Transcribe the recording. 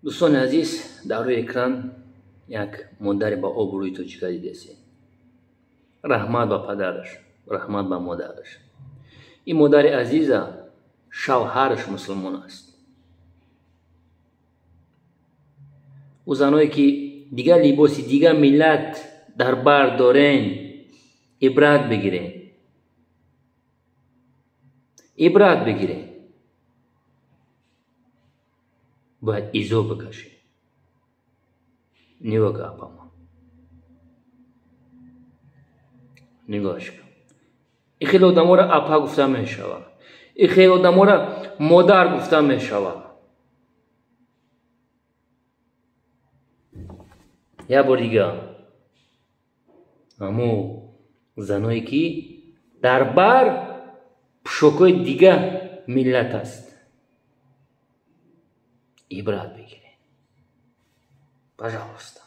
Дӯстони азиз, дар рӯи экран як модари ба обрӯи тоҷика дидесед. Раҳмат ба падараш, раҳмат ба модараш. Ин модари азиза шавҳараш мусулмон аст. Ӯ заное ки дигар либоси дигар миллат дар бар дорен, ибрат бигирен, ибрат бигирен. Бояд изо бикашем. Нигоҳ ка, апама, нигоҳш кун. Ин хеле одаморо апа гуфта мешавад, ин хеле одаморо модар гуфта мешавад. Як бор дига, ҳамо заное ки дар бар пӯшокҳои дигар миллат аст, ибрат бигиред, пожалуйста.